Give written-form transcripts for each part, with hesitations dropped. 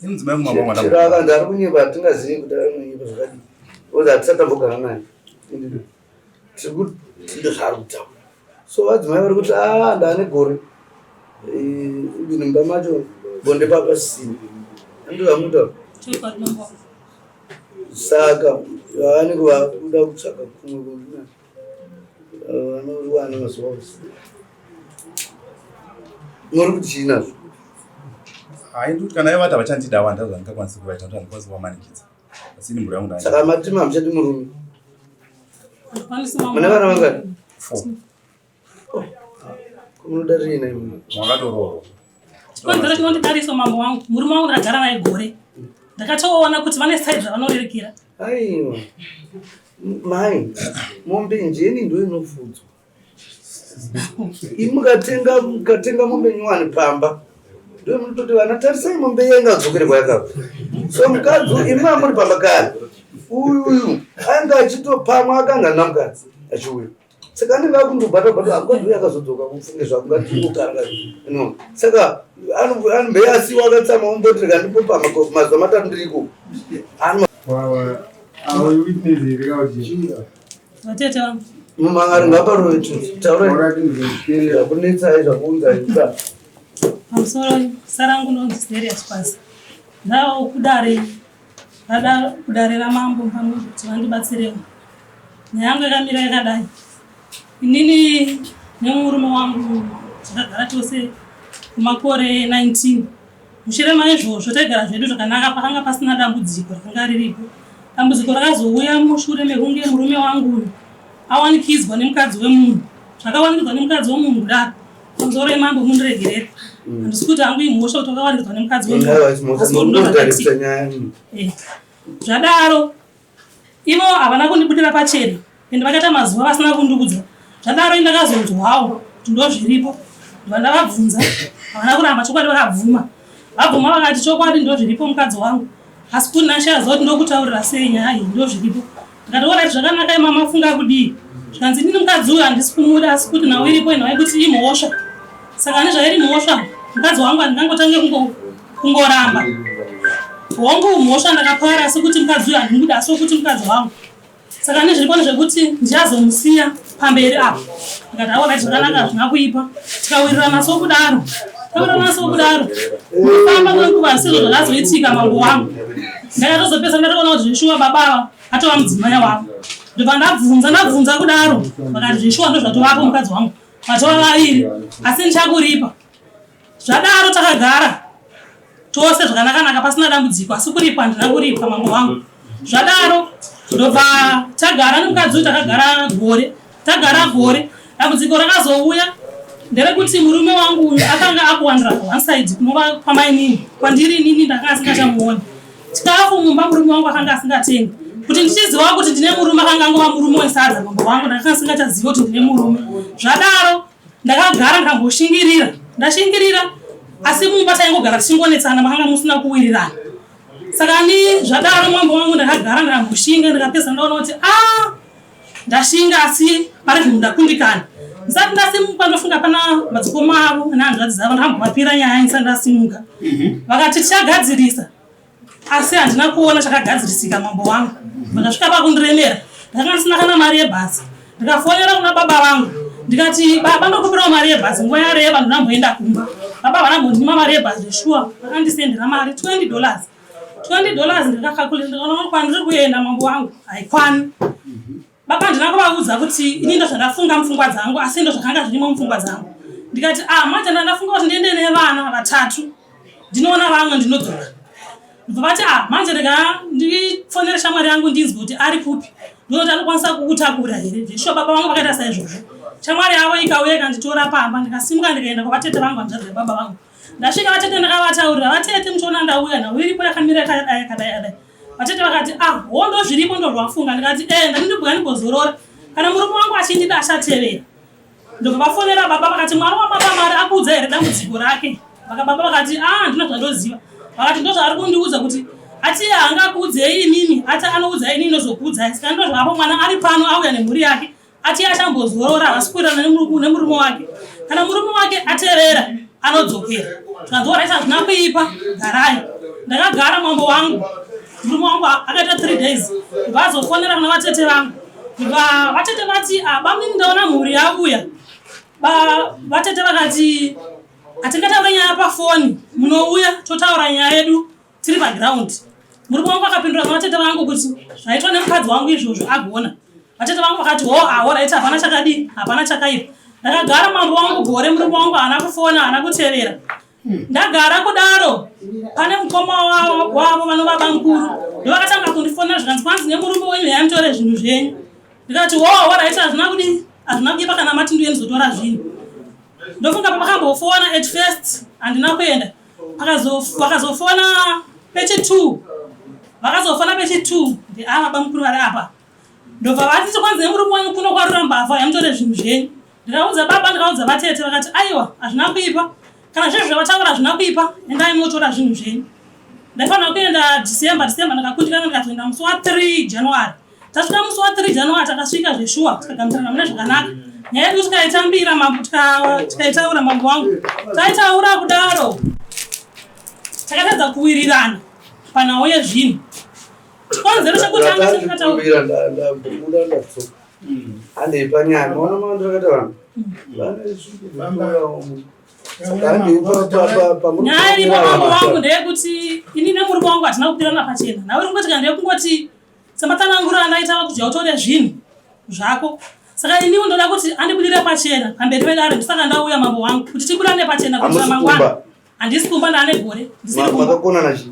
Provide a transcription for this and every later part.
Mudzimai wangu mama Chero akanzi ari kunyepa hatingazivi kuti ari kunyepa zvakadii. Because hatisati tambogara naye. Tiri kuti ndozvaari kutaura. So vadzimai vari kuti ah ndaane gore. Even mumba macho bonde papasisina. Ndozvamutaura. Chokwadi mambo wangu. Saka vanenge vakuda kutsvaga kumwe kunhu. Vanoriwana mazuva ose. Muri kuti chii nazvo? Hai ndikuti kana ivo vati havachandida wanda zvandingakwanisi kuvaita ndokuti handikwanisi kuvamanikidza. Asi ini mhuri yangu ndanga. Saka mati hamuchadi murume. Handikwanisi mambo. Mune vana vangani? Four. Oh, munoda riina imwe. Mwakatoroorwa. Chikonzero chinondidarisa mambo wangu, murume wangu ndakagara naye gore. Ndakatoona kuti vane side zvavanorerekera. Aiwa. Mai, mombe njeni ndo inofudzwa. Imi mukatenga mukatenga mombe nyowani pamba. Ndo munototi vana tarisai mombe iya ingadzokere kwayakabva. So mukadzi uyu imi amuri pamba kare. Uyu uyu anga achitopamwa akanga namukadzi achiuya. Saka anenge akundobata bata mukadzi uyu akazodzoka kufunge zvako ngatingogara no. Saka anombe asiwa akatsama umboti rega ndipopama mazuva matatu ndiriko. Ano Vatete vangu. Mumangari ngaparove taura zvakunetsai zvakuunzai kuda. Pamusoro sarangu ndonzi Serious Pasi. Ndava kudare rada kudare ramambo pamwe kuti vandibatsirewo. Nyaya yangu yakamira yakadai. Inini nemurume wangu takagara tose kumakore 19. Mushure maizvozvo taigara zvedu zvakanaka pakanga pasina dambudziko rakanga riripo. Dambudziko rakazouya mushure mekunge murume wangu uyu awanikidzwa nemukadzi wemunhu. Zvakawanikidzwa nemukadzi wemunhu kudaro. Pamusoro yemambo mundiregerere. Handisi kuti hangu imhosva kuti wakawanikidzwa nemukadzi wemunhu. Asi kuti ndozvakaitika. Eh. Zvadaro Ivo havana kundibudira pachena ende vakaita mazuva vasina kundiudza. Zvadaro ini ndakazonzwawo kuti ndozviripo ndobva ndavabvunza havana kuramba chokwadi vakabvuma. Vabvuma vakati chokwadi ndozviripo mukadzi wangu asi kuti ndashaya ziva kuti ndokutaurira sei nyaya iyi ndozviripo. Ndikati orit zvakanaka imama mafunga kudii zvikanzi inini mukadzi uyu handisi kumuda asi kuti nhau iripo inhau yekuti imhosva saka nezvairi mhosva mukadzi wangu handingangotange kungoramba hongu mhosva ndakapara asi kuti mukadzi uyu handinguda asi wokuti mukadzi wangu saka nezviripo nezvekuti ndichazomusiya pamberi apo ndikati aona zvakanaka hazvina kuipa tikawirirana sokudaro tawirirana sokudaro kufamba kwenguva sezvo zvakazoitika mambo wangu ndakatozopesa ndatoona kuti zveshuwa baba ava atova mudzimai wavo ndobva ndabvunza ndabvunza kudaro vakati zveshuwa ndozvatovapo mukadzi wangu vatova vaviri asi ndichakuripa Zvadaro takagara tose zvakanakanaka pasina dambudziko asi kuripwa handina kuripwa mambo wangu. Zvadaro ndobva tagara nemukadzi uyu takagara gore tagara gore dambudziko rakazouya nderekuti murume wangu uyu akanga akuwandira one side kunova kwamainini kwandiri inini ndakanga asingachamuoni chikafu mumba murume wangu akanga asingatengi kuti ndichiziva kuti ndine murume akanga angova murume wesadza mambo wangu ndakanga asingachaziva kuti ndine murume zvadaro Ndakagara ndikamboshingirira ndashingirira asi mumba taingogara tichingonetsana makanga musina kuwirirana saka ni zvadaro mwambo wangu ndakagara ndikamboshinga ndikapedza ndaona kuti a ah, ndashinga asi pari zvinhu ndakundikana ndisati ndasimuka ndofunga pana madzikoma avo nehanzvadzi dzavo ndakambovapira nyaya ndisati ndasimuka mhm. vakati tichagadzirisa asi handina kuona chakagadzirisika mambo wangu vakasvika pakundiremera ndakanga ndisina kana mari yebhazi ndikafonera kuna baba vangu ndikati baba ndokumbirawo mari yebhazi nguva yareba ndinamboenda kumba baba vanambondima mari yebhazi zveshuwa vakandisendera mari 20 dollars 20 dollars ndikakakulira ndikaona kwandiri kuenda mambo wangu haikwani Baba handina kuvaudza kuti ini ndozvandafunga mupfungwa dzangu asi ndozvakanga zvirimo mupfungwa dzangu ndikati ah manje ndandafunga kuti ndiende nevana vatatu ndinoona vamwe ndinodzoka ndobva vati ah manje rega ndifonere shamwari yangu ndinzwe kuti ari kupi ndinoti anokwanisa kukutakura here zveshuwa baba vangu vakaita saizvozvo shamwari yavo ikauya ikanditora pamba ndikasimuka ndikaenda kwavatete vangu hanzvadzi yababa vangu ndasvika vatete ndakavataurira vatete muchiona ndauya nhau iripo yakamira yakadai yakadai yakadai Vatete vakati ah ho ndozviripo ndozvafunga ndikati eh ndati ndibhuya ndimbozorora kana murume wangu achindida achatevera ndobva vafonera baba vakati mwana wababa mari akuudza here dambudziko rake vaka baba vakati ah handina zvandoziva vakati ndozvaari kundiudza kuti ati haangakuudzei imimi ati anoudza ini ndozokuudzai saka ndozvaapo mwana ari pano auya nemhuri yake ati achambozorora havasi kuwirirana nemurume wake kana murume wake aterera anodzokera zvikanzi oraita hazvina kuipa garai Ndakagara mambo wangu, murume wangu akaita 3 days, vazofonera kuna vatete vangu. Vatete vati, ah, bamnini ndaona mhuri yavuya. Vatete vakati hatingataure nyaya pafoni, munouya totaura nyaya yedu tiri paground. Murume wangu akapindura kuna vatete vangu kuti zvaitwa nemukadzi wangu izvozvo agona. Vatete vangu vakati ho ahoraiti, hapana chakadii, hapana chakaipa. Ndakagara mambo wangu gore, murume wangu haana kufona, haana kutevera. Ndagara kudaro, pane mukoma wavo vanova bamukuru, ndovakatanga kundifonera, zvikanzi kwanzi nemurume wenyu yamutore zvinhu zvenyu. Ndikati ho horaiti, hazvina kudii, hazvina kuipa, kana mati ndiuye ndizotora zvinhu. Ndofunga pavakambofona at first handina kuenda. Vakazofona pechi2, vakazofona pechi2, ndeava bamukuru vari apa, ndobva vati kwanzi nemurume wenyu kuno kwarura mbavha, yamutore zvinhu zvenyu. Ndikaudza baba, ndikaudza vatete, vakati aiwa, hazvina kuipa, kana zvinhu zvavataura hazvina kuipa, endai munotora zvinhu zvenyu. Ndaifanira kuenda December, December ndakakundikana, ndikatoenda musi wa3 January. Tasvika musi wa3 January, takasvika zveshuwa, tikagamuchirana mune zvakanaka. Nyaya yedu tikaitambira mambo, tikaitaura mambo wangu. Taitaura kudaro, takatadza kuwirirana panhau yezvinhu. Chikonzero chekutanga chendikataura, Ndambobuda, ndatsoka handei panyaya. Maona maandiro akaita vanhu vane, saka handei. Nyaya iripo mambo wangu ndeyekuti ini nemurume wangu hatina kubudirana pachena. Nhau iri kungoitika ndeyekungoti sematsananguro andaita kuti utore zvinhu zvako. Saka iniwo ndoda kuti andibudire pachena pamberi pedare. Saka ndauya mambo wangu kuti tiburane pachena kuitira Hamusi mangwana. Kumba? Handisi kumba, ndaane gore ndisiri kumba. Makakonana chii?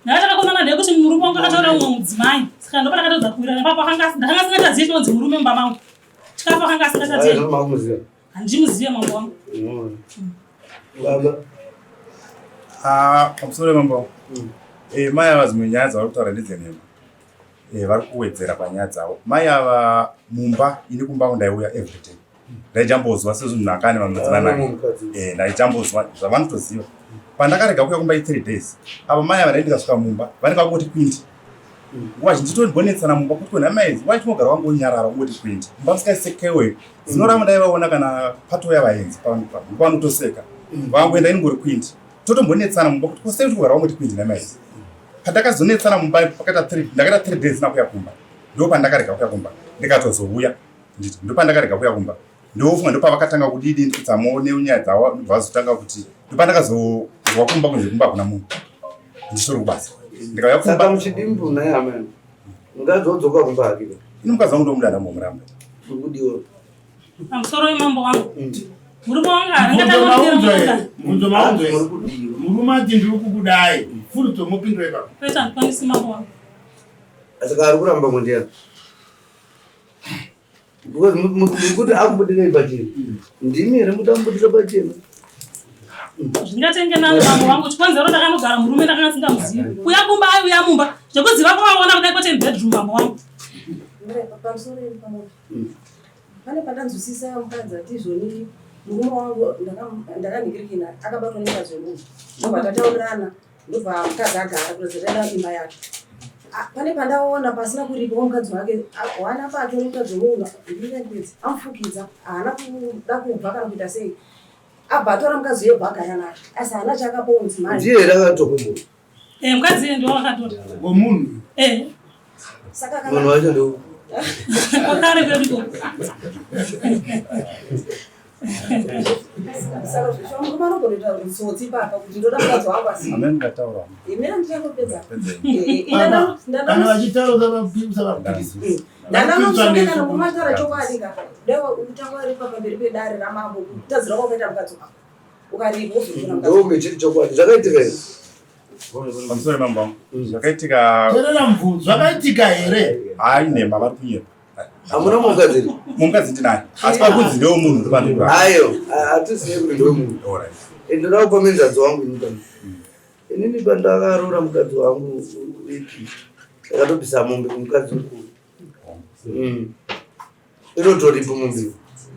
Ndanga takakonana ndeyekuti murume wangu akataura mumwe mudzimai, saka ndopa takatodza kuwirirana ipapo. Ndakanga singachazivi chinonzi murume mumba mangu, chikafu akanga asingachatengi. Makumuziva? Handimuzive mambo wangu. Baba. Ah, pamusoro mambo. Mai ava dzimwe nyaya dzavari kutaura ndedzenhema. Vari kuwedzera panyaya dzavo. Mai ava mumba, ini kumba ndaiuya everyday. Ndaichambozwa sezvinhu anga ane vamwe naye. Mukadzi. Ndaichambozwa zvavanotoziva. Pandakarega kuuya kumba i3 days. Ava mai ava ndikasvika mumba, vanenge vakungoti kwindi. Nguva zhinji tombonetsana mumba kuti kona mai wai tinogara wangonyarara ungoti kwindi. Mumba musikasekewe. Zino rangu ndaivaona kana patouya vaenzi pano pa. Vanotoseka. Vangoenda inongori kwindi. Totombonetsana mumba kuti kosei kuti kugara wangoti kwindi namai. Pandakazonetsana mumba pakaita 3, ndakaita 3 days nakuya kumba. Ndo pandakarega kuya kumba. Ndikatozouya. Nditi ndo pandakarega kuya kumba. Ndofunga ndopavakatanga kudidi ndikutsamo nenyaya dzavo, vazotanga kuti ndopandakazozwa kumba kunze kumba hakuna munhu. Ndichitori kubasa. Ndikauya Saka kumba. Muchidimbu naye amene mukadzi wodzoka kumba hake? Ini mukadzi wangu ndomuda, ndambomuramba. Uri kudiwa. Pamusoro wemambo wangu, murume wangu haangatangoira. Mubvunzo maunzo. Muri kudiwa. Murume ati ndiri kukudai, furudzo mopindura ipapo. Kwete, handikwanisi mambo wangu. Saka ari kuramba mundiyani? Because mukuti akubudirei pachena, ndimi here mutamubudira pachena? Zvingatenge nani mambo wangu. Chikonzero ndakanogara murume ndakanga singamuzivi. Kuya kumba aiuya mumba, zvekuziva kwavaona kudai kwete mubedroom mambo wangu. Pamusoro pamwe pane pandanzwisisa, mukadzi ati izvoni murume wangu ndakanhikirikina akabatwa nemukadzi wemunhu, ndobva tataurirana, ndobva mukadzi agara kuratidza taida imba yake. Ah, pane pandaona pasina kuripawo mukadzi wake, wana pacho nemukadzi wemunhu ndinepedzi amufukidza, haana kuda kubva kana kuita sei, abva atora mukadzi uye bva agara naye, asi haana chaakapawo mudzimai. Ndiye here akatokumbuka? Eh, mukadzi iye ndiwo wakatora. Womunhu. Eh. Saka Munhu kana wacho ndo Kwakare kwedu ikoko. Saka murume anogona kuita tsotsi ipapa kuti ndoda mukadzi wangu, asi Amene ndataura. Imene ndichangopedza. Pedzei. Kana vachitaura usavapikisa. Ndandanomusonge kana kumataura chokwadi ka, dai utanga waripa pamberi pedare ramambo kutadzira kwakaita mukadzi wako, ukaripa wozotora mukadzi wako. Ndonge chiri chokwadi zvakaitika here? Pamusoro mambo wangu. Zvakaitika. Teerera mubvunzo, zvakaitika here? Hayi, nhema, vari kunyepa. Hamuna mukadzi here? Mukadzi ndinaye. Asi pakunzi ndewe munhu ndopandikura. Ayo, hatisiye kuti ndewemunhu. Alright. Ndoda kupa muenzaniso wangu ini pano. Inini pandakaroora mukadzi wangu ipi, ndakatobvisa mombe kumukadzi mukuru. Inotoripo mombe.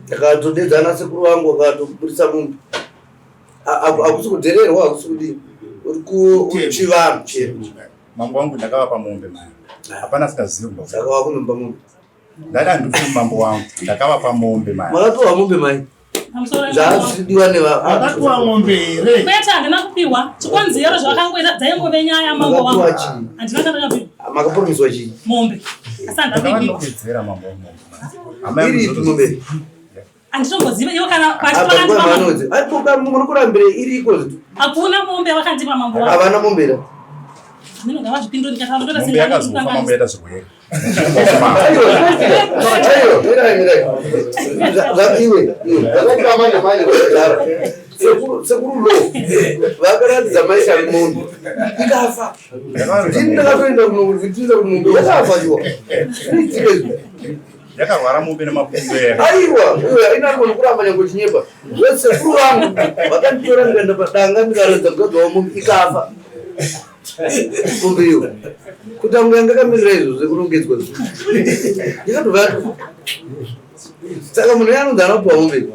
Ndakatodedzana sekuru vangu vakatobudisa mombe. Hakusi kudhererwa, hakusi kudii, uri kuchivanhu chedu. Mambo wangu, ndakavapa mombe mai. Hapana asingazivi kumba. Saka wakunomba mombe? Ndati handifumi mambo wangu. Ndakavapa mombe mai. Makapiwa mombe mai? Zvazvidiwa nevakapiwa mombe here? Kwete, handina kupiwa. Chikonzero zvavakangoita dzaingove nyaya mambo wangu. Handina chandakapiwa. Makapromiswa chii? Mombe. Asi handina kuipiwa. Ndakavanokwedzera mambo wangu. Iripi mombe? Handitomboziva ivo kana vachivakandipa. Muri kurambire iriko? Hakuna mombe vakandipa mambo wangu. Havana mombe here? Ndinonga vazvipindura ndikataura ndoda Mombe yakazofa, mambo yaita zvirwere. Sekuru lo vakaratidza maisha mombe ikafa. Ndini ndakatoenda kunovhitiriza kuti mombe yakafa iwa. Zvinoitika izvi. Yakarwara mombe nemapundu. Aiwa, iwe inarikona kuramba nyange uchinyepa. Sekuru vangu vakanditora ndikaenda padanga ndikaratidza mukadzi wavo mombe ikafa. Mombe iyo. Kuti angu yanga yakamirira izvo zvekurongedzwa izvo. Ndikatobva saka munhu anonzi anopiwa mombe.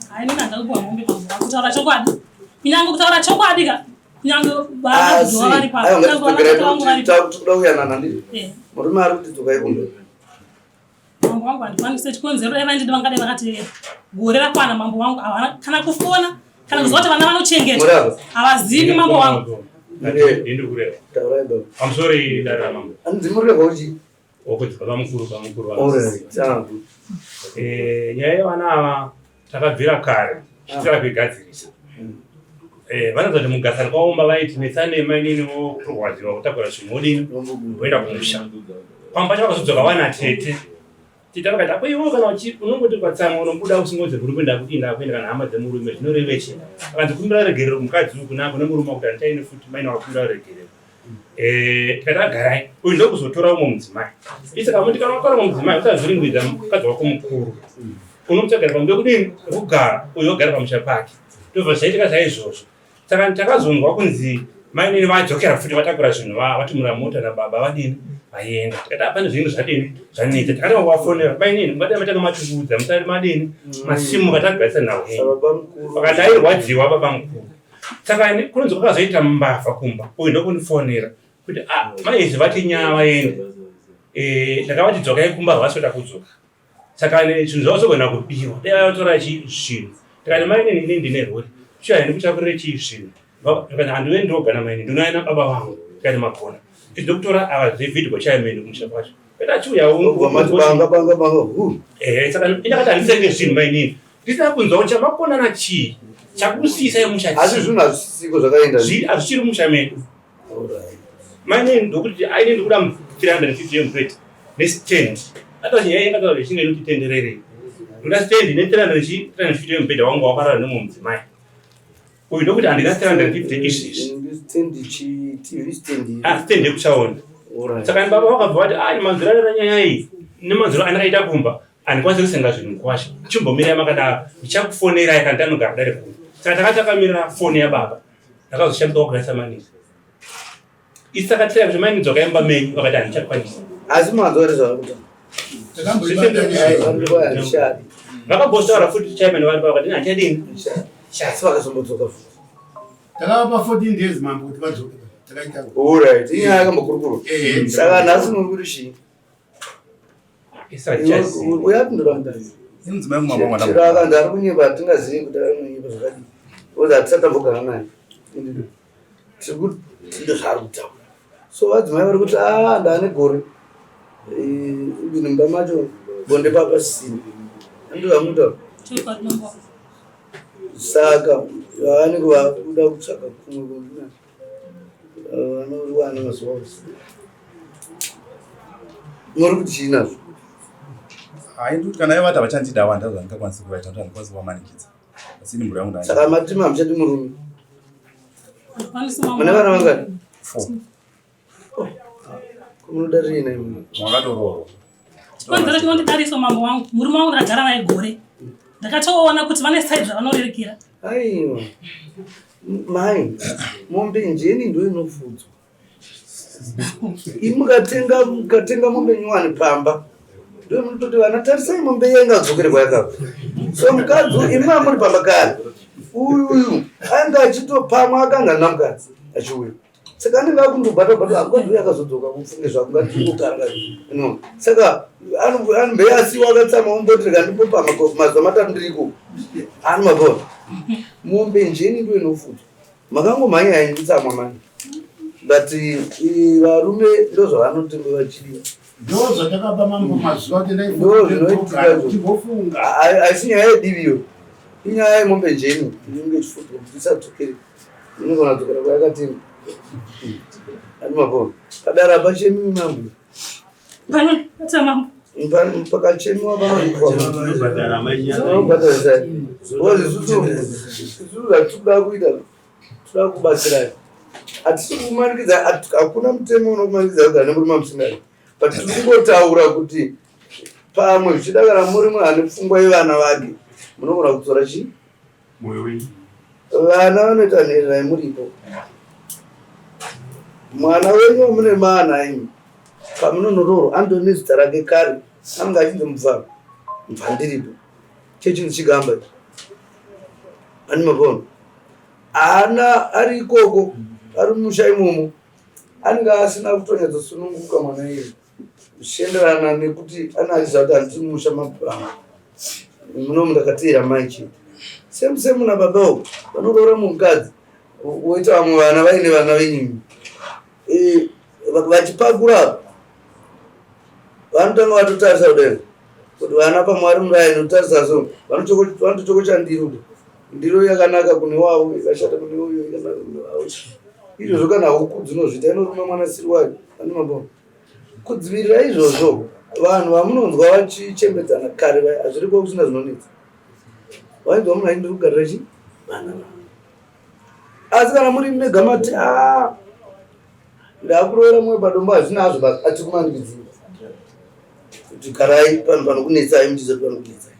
Hayi, nini handina kupiwa mombe mambo wangu. Kutaura chokwadi. Kunyange kutaura chokwadi ka. Kunyange Asi vana vari pa. aiwa, Kunyange vana vangu vari pa. ngatitoda kuyanana ndizvo. Eh. Murume ari kuti dzokai kumbe. Mambo wangu handikwanise chikonzero dai vaindidi vangadai vakati gore rakwana mambo wangu havana kana kufona kana kuziva kuti vana vanochengetwa Murava. havazivi mambo wangu. Ndiri kureva. Taurai baba. Pamusoro dare ramambo. Hanzi muri kureva uchi? Wokuti baba mukuru, baba mukuru vangu. Alright. Ah. Nyaya yevana ava takabvira kare tichitara kuigadzirisa. Vanoza kuti mugasari kwaomba vaiti netsane mainini vokurwadziwa kutakura zvinhu wodini voenda kumusha. Pamwe pacho vakazodzoka vana tete. Tete vakati apo iwe kana unongoti ukatsamwa unobuda usingodze kuri kuenda kuti ndakuenda kana hama dzemurume zvinoreve chii. Akanzi kumbira regerero mukadzi uyu kuna kune murume wakuti handichaine futi maina wakumbira regerero. Tikati agarai uyu ndokuzotora umwe mudzimai. Isaka muti kana wakora umwe mudzimai usazviringwidza mukadzi wako mukuru. Unomutsvagara pamwe kudini kugara uyu ogara pamusha pake. Ndobva zvaitika saizvozvo. Saka takazonzwa kunzi mainini vadzokera futi vatakura zvinhu vatumira mota nababa vadini vaenda. Tikati apane zvinhu zvadini zvanetsa. Takati vafonera mainini mungada matanga matiudza musati madini masimuka tagarisa nhau yenyu. Vakati airwadziwa baba mukuru. Saka kunonzi kwakazoita mbavha kumba uyu ndokunifonera kuti ah maizvi vati nyaya vaende. Ndakavati dzokai kumba havasi kuda kudzoka. Saka zvinhu zvavo zvogona kubiwa. Dai vatora zvinhu. Tikati mainini ini ndine rori. Shuwa ndikutakurire chii zvinhu. Tikati handiwe ndogana mainini ndinouya nababa vangu. Tikati magona. Ndokutora ava zvevideo chairman kumusha kwacho. Tikati achiuya Banga banga banga. Hu. Saka ndakati handisenge zvinhu mainini. Ndisina kunzwa kuti chamakonana chii. Chakusiyisai musha chii. Asi zvinhu hazvisiko zvakaenda. Hazvichiri musha medu. Mainini ndokuti aine ndikuda 350 yemubhedha nestand. Ata nyaya yakataura zvichinge inotitenderere. Ndoda stand ne 350 yemubhedha wangu wakarara nemumwe mudzimai. Uyu ndokuti handina 350 izvezvi. Stand chi TV stand. Ah, stand yekuchaona. Alright. Saka baba vakabva vati ah manzwiro anoita nyaya iyi nemanzwiro andakaita kumba handikwanisi kusenga zvinhu kwasha. Chimbomirai makadaro ndichakufonerai kana tanogara dare kumba. Saka takati takamirira foni yababa. Ndakazoshandisa kugarisa manisi. Isaka tira kuti maini dzoka imba menyu vakati handichakwanisi. Asi manzwa here zvavari kutaura? Handishadi. Vakambotaura futi chairman vari vakati handichadini. Asi vakazombodzoka futi. Takavapa 14 days mambo kuti vadzoke. Takaita. Alright. Inyaya yakambokurukurwa. Saka nhasi muri kuti chii? Uyapindura. Mudzimai mumwe mwana. Chero akanzi ari kunyepa hatingazivi kuti ari kunyepa zvakadii. Because hatisati tambogara naye. Tiri kuti ndozvaari kutaura. So vadzimai vari kuti ah ndaane gore. Even mumba macho bonde papasisina. Ndozvamutaura. Chokwadi mambo wangu. Saka vanenge vakuda kutsvaka kumwe kunhu vanoriwana mazuva ose. Muri kuti chii nazvo? Hayi ndikuti kana ivo vati havachandida wanda zvandingakwanisi kuvaita kuti handikwanisi kuvamanikidza. Asi ini mhuri yangu ndanga. Saka mati hamuchadi murume. Handikwanisi mambo Mune vana vangani? 4. Munoda riina imwe. Mwakatoroorwa. Chikonzero chinondidarisa mambo wangu murume wangu ndakagara naye gore. Ndakatoona kuti vane side zvavanorerekera. Aiwa. Mai, mombe njeni ndo inofudzwa. Imi mukatenga mombe nyowani pamba. Ndo munototi vana tarisai mombe iya ingadzokere kwayakabva. So mukadzi imi muri pamba kare. Uyu uyu anga achitopamwa akanga ana mukadzi achiuya. Saka anenge akundobata bata mukadzi uyo akazodzoka kufunge zvako ngatingogara no. Saka anombe asiwa akatsama omboti rega ndimbopa mazuva matatu ndiriko. Anomabona. Mombe njeni ndo inofudzwa. Makangomhanya henyu kutsamwa mani. But varume ndozvavanoti vachidiwa. Ndozvatakapa mambo mazuva kuti Ndo zvinoitika izvo. ndaifunga. Haisi nyaya yedivi iyo. Inyaya yemombe njeni inenge ichifudzwa kuti isadzokere. Inogona kudzokera kwayakatenga. Andimabona. Padare hapachemiwi mambo. Pano bata mambo. Pakachemiwa panoripwa. Unobhadhara mai nyaya. Unobhadhara. Because isusu isusu zvatikuda kuita toda kubatsirai. Hatisi kumanikidza hakuna mutemo unokumanikidza kugara nemurume musingadi. But tiri kungotaura kuti pamwe zvichida kana muri munhu ane pfungwa yevana vake munogona kudzora chii? Moyo wenyu. Vana vanoita nherera yemuripo. Mwana wenyu wamune maana imi pamunonoroorwa anotove nezita rake kare anenge achinzi mubva mubvandiripo chechinzi chigamba ichi ani mapona haana ari ikoko ari mumusha imomo anenge asina kutonyatsosununguka mwana iye zvichienderana nekuti ane achiziva kuti handisi mumusha mababa muno ndakateera mai chete same same nababawo vanoroora mumukadzi woita vamwe vana vaine vana venyimi eh, vachipakura vanotanga vatotarisa kudai kuti vana pamwe vari muraini kutarisa so vanotochokocha ndiro ndiro yakanaka kune wavo ikashata kune uyo ikanaka kune wavo izvozvo kana huku dzinozviita inoruma mwana siri wayo ane mabona kudzivirira izvozvo vanhu vamunonzwa vachichembedzana kare vaya hazviriko kusina zvinonetsa vainzwa munhu aindiri kugarira chi vana vavo asi kana muri mega mati a ah, ndakurovera mumwe padombo hazvina hazvo basa atikumanikidzii kuti garai panhu panokunetsai muchiziva kuti panokunetsai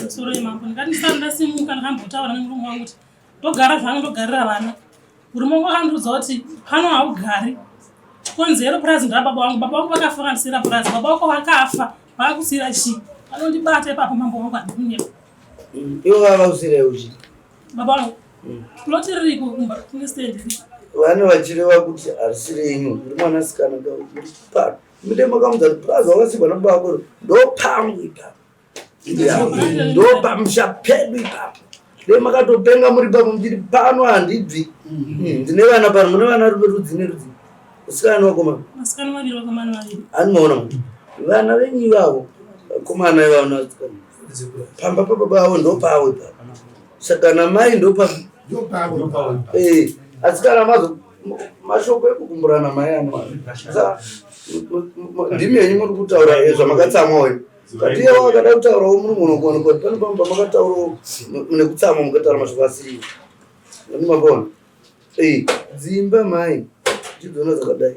Soro mambo ndikati ndisati ndasimuka ndakambotaura nemurume wangu kuti ndogara zvangu ndogarira vana murume wangu akandiudza kuti pano haugari chikonzero purazi nderababa vangu baba vangu vakafa vakandisiira purazi baba vako vakafa vakakusiira chii vanondibata ipapo mambo wangu handikunyepa ivo vavakusiira chii baba vangu ploti ririko kumba kune stand iriko vane vachireva kuti harisi renyu muri mwanasikana pano mide makamudza kuti purazi wakasigwa nababa vako ndopangu ipapo ndopamusha pedu ipapo dei makatopenga muri papo muchiti pano handibvi hmm, ndine vana pano mune vana rudzi nerudzi vasikana nevakomana vasikana vaviri vakomana vaviri ani maona vana venyu ivavo vakomana ivavo nevasikana pamba pababa avo ndopavo ipapo saka namai ndopa eh, asi kana mazo mashoko ekukumburana mai ano ndimi henyu muri kutaura eh, zvamakatsamwa uyu but iye wakada kutaurawo muri munogona kuti pane pamwe pamakataurawo nekutsamwa mukataura mashoko asiriwo mapona eh, dzimba mai chidzona dzakadai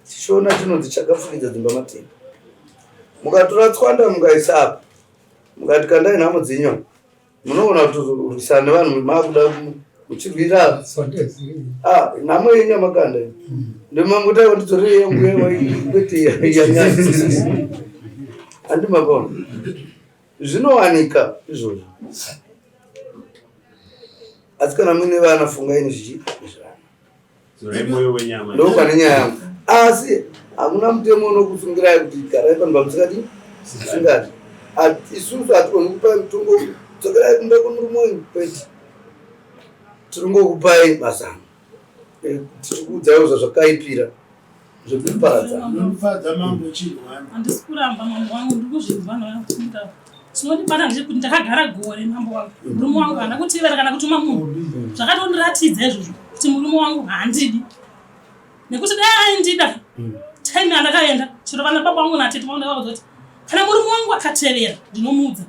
chishona chinonzi chakafukidza dzimba matenga mukatora tswanda mukaisa apa mukati kandai nhamo dzenyu munoona kutorwisana nevanhu makuda muchirwira ah, nhamo yenyu yamakanda ndomangotai wandidzorere yangu kwete yanyanya handi mapona zvinowanika izvozvo asi kana muine vana fungai nezvichi nezvana ndopane nyaya yangu asi hakuna mutemo unokusungirai kuti garai pano pamusikati singati isusu hatigoni kupai mutongo dzokerai kumba kwemurume wenyu kwete tiringokupai mazano eh, tiri kuudzaiwo zvazvakaipira zvekuparadzana mambo chirwani handisi kuramba mambo wangu ndiri kuzvinzwa naakuita chinondibata ndechekuti ndakagara gore mambo wangu murume wangu haana kutivera kana kutuma munhu zvakatondiratidza izvozvo kuti murume wangu haandidi nekuti dai aindida time yandakaenda chero vana baba vangu natete vangu ndakavaudza kuti kana murume wangu akatevera ndinomuudza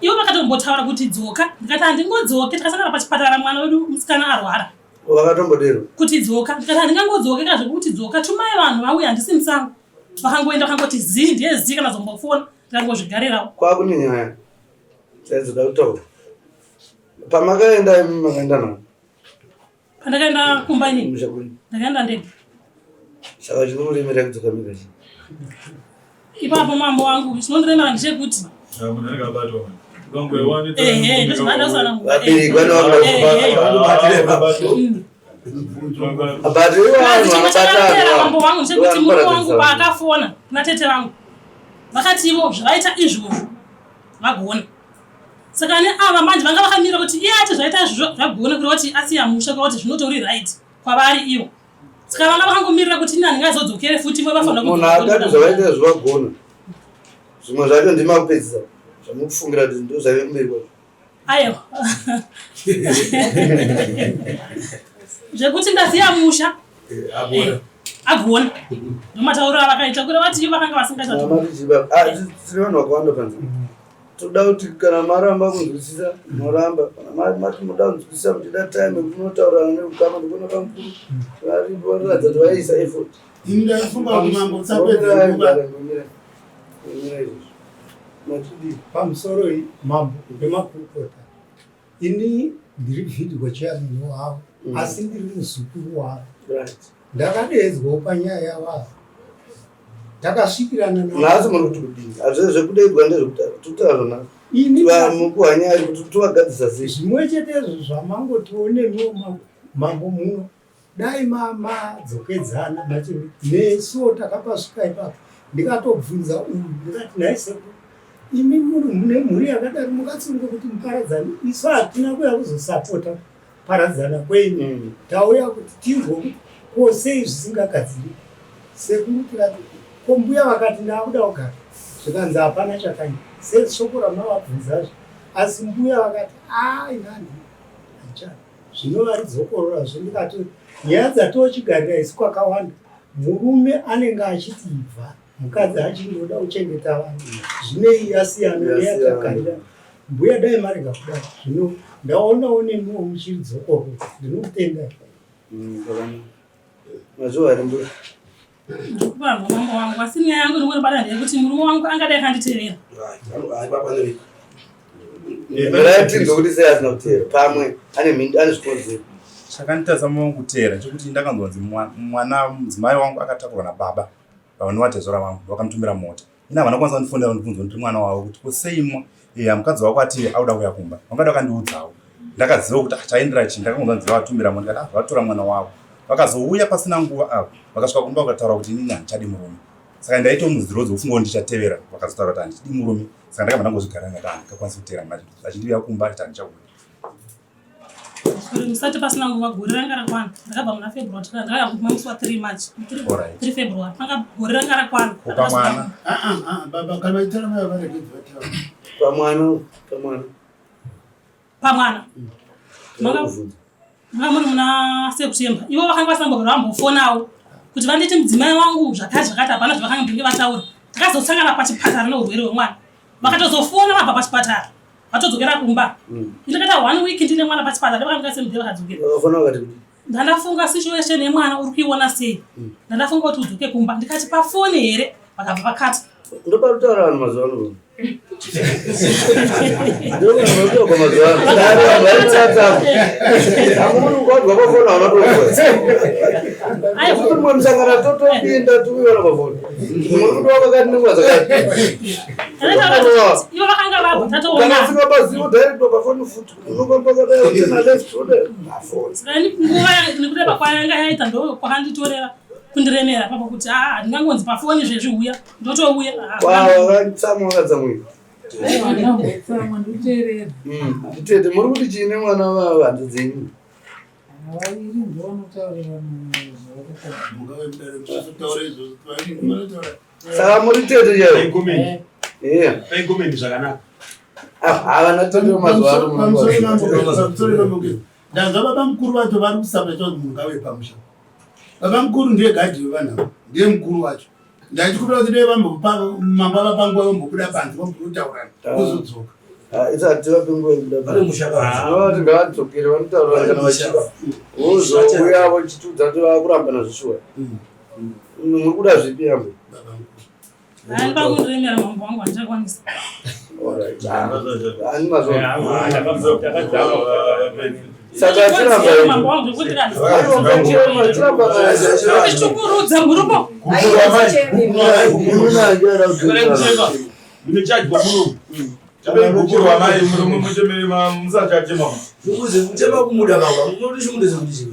ivo vakatombotaura kuti dzoka ndikati handingodzoke takasangana pachipatara mwana wedu musikana arwara vakatombodero kuti dzoka ndikati handingangodzoke ka zvekuti dzoka tumai vanhu vauya handisi musango vakangoenda vakangoti zii ndiye zii kana zombofona ndikangozvigarirawo kwakune nyaya dzaizoda kutaura pamakaenda imi makaenda navo pandakaenda kumba inini ndakaenda ndega saka chinomuremera kudzoka mega chii ipapo mambo wangu chinondiremera ndechekuti vabereki vane vakuda But ivo vanhu Chakatera mambo vanobatana vangu chekuti murume wangu paakafona kuna tete vangu vakati ivo zvavaita izvozvo vagona. Saka neava manje vanga vakamira kuti iye ati zvaita izvozvo zvagona kureva kuti asiya musha kureva kuti zvinotori right kwavari ivo. Saka vanga vakangomirira kuti ini handingazodzokere futi ivo vafanira Munhu akati zvavaita zvavagona, zvimwe zvacho ndimakupedzisa zvamukufungira kuti ndo zvaive kumberi kwacho. Aiwa, zvekuti ndasiya musha agona ndomatauriro avakaita kureva kuti ivo vakanga vasingacha. Tiri vanhu vakawanda panze, toda kuti kana maramba kunzwisisa moramba, kana mati moda kunzwisisa muchida time yekuti munotaurirana neukama. Ndikuona pamukuru varipo vanoratidza kuti vaiisa effort. Ini ndaifunga kuti mambo usapedza nguva. Matidii? Pamusoro mambo nemakurukota, ini ndiri video chairman wavo, asi ndiri muzukuru wavo. Ndakadeedzwawo panyaya yavavo, takasvikirana. Nhasi muri kuti kudini? Hazvi zvekudeedzwa, ndezvekutaura, tokutaura zvonasi. Ini Mukuhanya kuti tovagadzisa sei? Zvimwe chetezvo zvamangotiwo nemiwo mambo muno, dai madzokedzana machi nesuwo takapasvika ipapo. Ndikatobvunza uyu, ndikati, "Nhai sekuru, imi muri mune mhuri yakadaro, mukatsunge kuti muparadzane. Isu hatina kuya kuzosapota paradzana kwenyu, tauya kuti tinzwe kuti ko sei zvisingagadziri." Sekuru tikati, "Ko mbuya vakati ndakuda kugara?" Zvikanzi hapana chakaipa seshoko ramavabvunzazve, asi mbuya vakati, "Ai nandi hachana." Zvino varidzokorora ndikati nyaya dzatochigarira isu kwakawanda, murume anenge achiti ibva, mukadzi achingoda kuchengeta vanhu. Zvinei yasiyana neyatagarira. Mbuya, dai marega kudai. Zvino ndaonawo nemiwo muchiridzokorora, ndinokutendai. Mazuva ari mbuya? Ndikuparwa mambo wangu, asi nyaya yangu inongondibata ndeyekuti murume wangu angadai akanditevera. Mirai tinzwe kuti sei asina kuteera. Pamwe ane mhindu, ane zvikonzero. Chakanditadza moyo kuteera chekuti ndakanzwa kunzi mwana mudzimai wangu akatakurwa nababa vanova vangu, vakamutumira mota. Ina havana kwanisa kundifonera kundibvunza ndiri mwana wavo kuti ko sei mwa mukadzi wako ati auda kuuya kumba. Vangada vakandiudzawo, ndakaziva kuti chaendera chii. Ndakangonzwa nzi vatumira mota, ndikati, "Ah, vatora mwana wavo." Vakazouya pasina nguva avo, vakasvika kumba vakataura kuti inini handichadi murume. Saka ndaitomuzirodzi wofunga kuti ndichatevera. Vakazotaura kuti handidi murume, saka ndakabva ndangozvigara, ndikati handingakwanisi kuteera mwana achindiuya kumba achiti handichauya. Sorry, musati pasina nguva gore ranga rakwana. Ndakabva muna February, ndakauya kuma musi wa3 March, 3 February panga gore ranga rakwana. Kupa mwana. Baba, kana vaitaura mai varegedzi vataura. Pamwana, pamwana. Pamwana manga muri muna September. Ivo vakanga vasina mbogara vambofonawo kuti vanditi mudzimai wangu zvakati zvakati. Hapana zvavakanga mbenge vataura. Takazosangana pachipatara neurwere hwemwana. Vakatozofona vabva pachipatara vatodzokera kumba. Ndakaita one week ndine mwana pachipatara, vakanga semudhe vakadzokera. Vakafona vakati kuti? Ndandafunga situation yemwana uri kuiona sei, ndandafunga kuti udzoke kumba. Ndikati pafoni here? Vakabva vakati. Ndoparutaura vanhu mazuva ano, ndovanhu mazuva ano. Dare vanhu vaitoratama amuni ukabva pafoni haunatozwa. Mumwe musangano totopinda tiuiona pafoni, muri kuti wakakati nenguva dzakati. Ivo vakanga vabva Kana tatoona. usingabazivo direct pafoni futi unofamba kadai, utena left, ode pafoni. Saka ini nguva nekureba kwayanga yaita ndo kwakanditorera kundiremera papo kuti aa, handingangonzi pafoni zvezvi uya, ndotouya. Ah, Wakatsamwa, wakatsamwira. Tsamwa ndikuteerera. Nditete, muri kuti chiine mwana vavanhu dzenyu? Vaviri ndovanotaurirana zvavakataura. Mungave mudare musazotaura izvozvo, vanotaura. Saka muri tete chaivo? Iya. Paigomeni zvakanaka. Havana tete mazuva ano. Pamusoro mambo, ndanzwa baba mukuru vacho vari kusapota kuti munhu ngave pamusha. Baba mukuru ndiye gadhi wevanhu ava, ndiye mukuru wacho. Ndachikumbira kuti dai mambo ava panguva vambobuda panze, vambotaurana, vozodzoka. Isati vape nguva yekuda Vari musha panze, vati ngavadzokere vanotaura kana vachida, vozouya vochitiudza kuti vakuramba nazvo. Shuwa, muri kuda zvipi yambo? Baba mukuru. Hayi, pakundiremera mambo wangu, handichakwanisa. Ani mazvo? Saka Mambo wangu, zvekuti ndichukurudza murume. Munochajwa muno. Tipei gupuro amai murume muchemere musachachema. Zvikuze kuchema kumuda baba. Munoti chimude sekuti chii?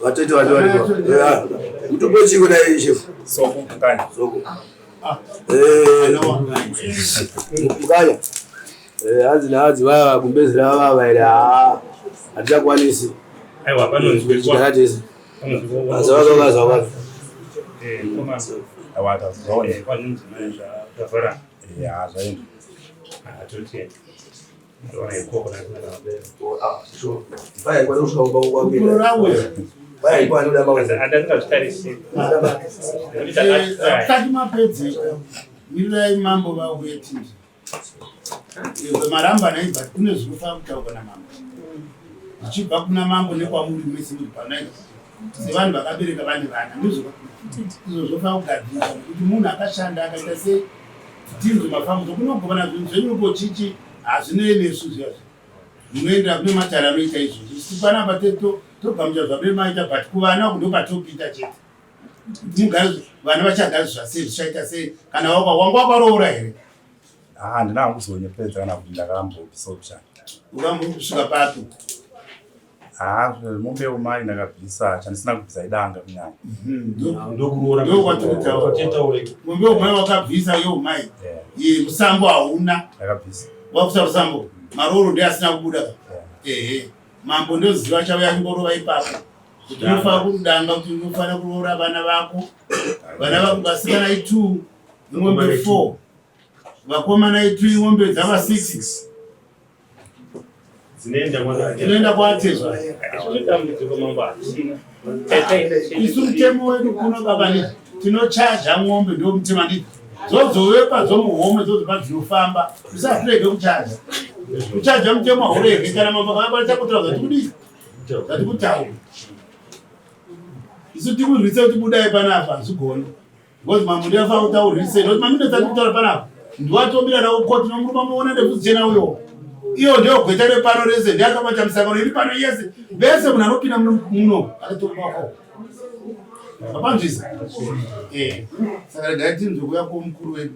Vatete vati variko. Mutombo chiko dai chef. Soko mukanya. Soko. Eh. Mukanya. Eh, hanzi nahanzi vaya gumbezi rava vava here haa hatichakwanisi. Aiwa panonzwikwa. Chigara tese. Azava azava. Eh, koma. Aiwa tazoona. Eh, kwanzi manje zvavhara. Ya zvaenda. Ah, toti. Ndona ikoko na. Vaya kwa kusvika kumba kwako. Gupuro rauya. Vaya kwa anoda mawe. Andazvitarisira. Akati mapedzeka mirirai mambo vauye tinzwe. Iwe maramba nai but kune zvinofanira kutaurwa namambo. Zvichibva kuna mambo nekwamuri mese muri panai. Sevanhu vakabereka vane vana ndizvo izvo zvofanira kugadzirisa nekuti munhu akashanda akaita sei tinzwe mafambo kunogona zvinhu zvenyu uko chichi hazvinei nesu zviya zviya. Munoendera kune matare anoita izvozvo. Isu panapa togamuchira zvamune maita but kuvana uku ndopatopinda chete. Mugare vana vachagara sei zvichaita sei kana waka wanga wakaroora here? Ah, handina hangu kuzonyepedza kana kuti ndakambobvisa kushanda. Ukambosvika papi? Ah, mombe yeumai ndakabvisa chandisina kubvisa idanga kunyanya. Ndokuroora. Ndokwatiri Mombe yeumai wakabvisa yeumai. Ye musambo hauna. Ndakabvisa. Wabvisa musambo. Marooro ndiye asina kubuda. Ehe. Mambo ndoziva chauya chingorova ipapo. Kuti unofanira kudanga kuti unofanira kuroora vana vako. Vana vako vasikana i2, mombe 4. Vakomana i2, mombe dzava 6. Dzinoenda kwaatezva. Dambudziko mambo hatina. Isu mutemo wedu kuno baba ni tinochaja mombe ndo mutemo anditi dzodzovekwa dzomuhomwe dzozopa dzinofamba usatirege kuchaja kuchaja mutemo haurege kana mambo akakwanisa kutaura zvatikudii zvatikutaura isu tikurwise kuti budai panapa hazvigoni Because mambo ndiye afanira kutaurise nokuti mamino tati kutaura panapa ndiwatomira nawo koti nomurume munoona ndebvudzi jena uyo iyo ndiyo gweta repano rese ndiye akabata misangano iri pano yese vese munhu anopinda muno akatombako apanzvisa eh saka regai tinzwe kuya kwomukuru wedu.